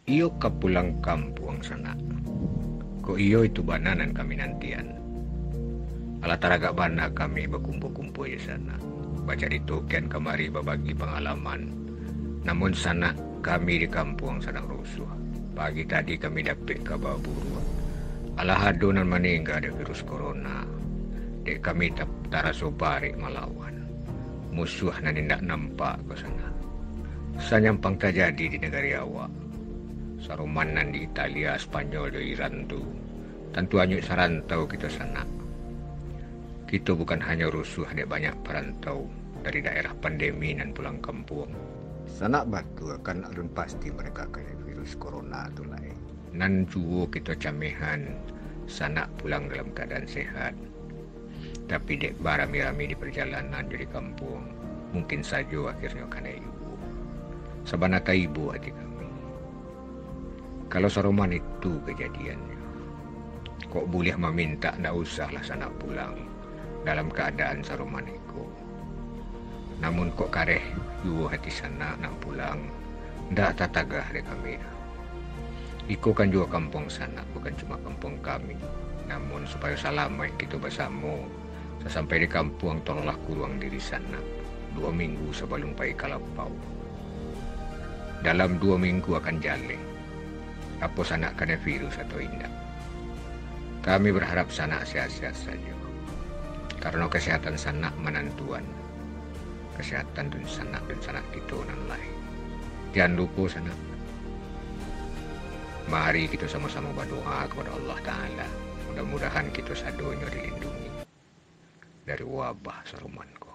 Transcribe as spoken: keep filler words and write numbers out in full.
Iyo ka pulang kampuang, sanak. Kok iyo itu bana nan kami nantian. Alah taragak bana kami bakumpua-kumpua jo sanak. Bacarito kian kamari babagi pangalaman. Namun sanak, kami di kampuang sadang rusuah. Pagi tadi kami dapek kaba buruak. Alah ado nan maningga dek virus corona. Dek kami ta-, taraso barek malawan. Musuah nan indak nampak ko sanak. Sanyampang tajadi di nagari awak. Saroman nan di Italia, Spanyol, jo Iran tu, tantu anyuik sarantau kito sanak. Kito bukan hanyo rusuah dek banyak parantau dari daerah pandemi nan pulang kampuang. Sanak batua kan alun pasti mereka kanai virus corona tu lai. Nan juo kito camehan, sanak pulang dalam kaadaan sehat. Tapi dek barami-rami di parjalanan jo di kampuang, mungkin sajo akhirnyo kanai juo. Sabana taibo ati kami. Kalau saroman itu kajadiannyo, kok buliah mamintak ndak usahlah sanak pulang dalam kaadaan saroman iko. Namun kok kareh juo hati sanak nak pulang, ndak tatagah dek kami doh. Iko kan juo kampuang sanak, bukan cuma kampuang kami. Namun supayo salamaik kito basamo, sasampai di kampuang tolonglah kuruang diri sanak duo minggu sabalum pai ka lapau. Dalam duo minggu akan jaleh, apo sanak kanai virus atau indak. Kami baharap sanak sehat-sehat sajo, karano kasehatan sanak manantuan kasehatan dunsanak-dunsanak kito nan lain. Jan lupo sanak, mari kito samo-samo badoa kapado Allah Ta'ala, mudah-mudahan kito sadonyo dilindungi dari wabah saroman ko.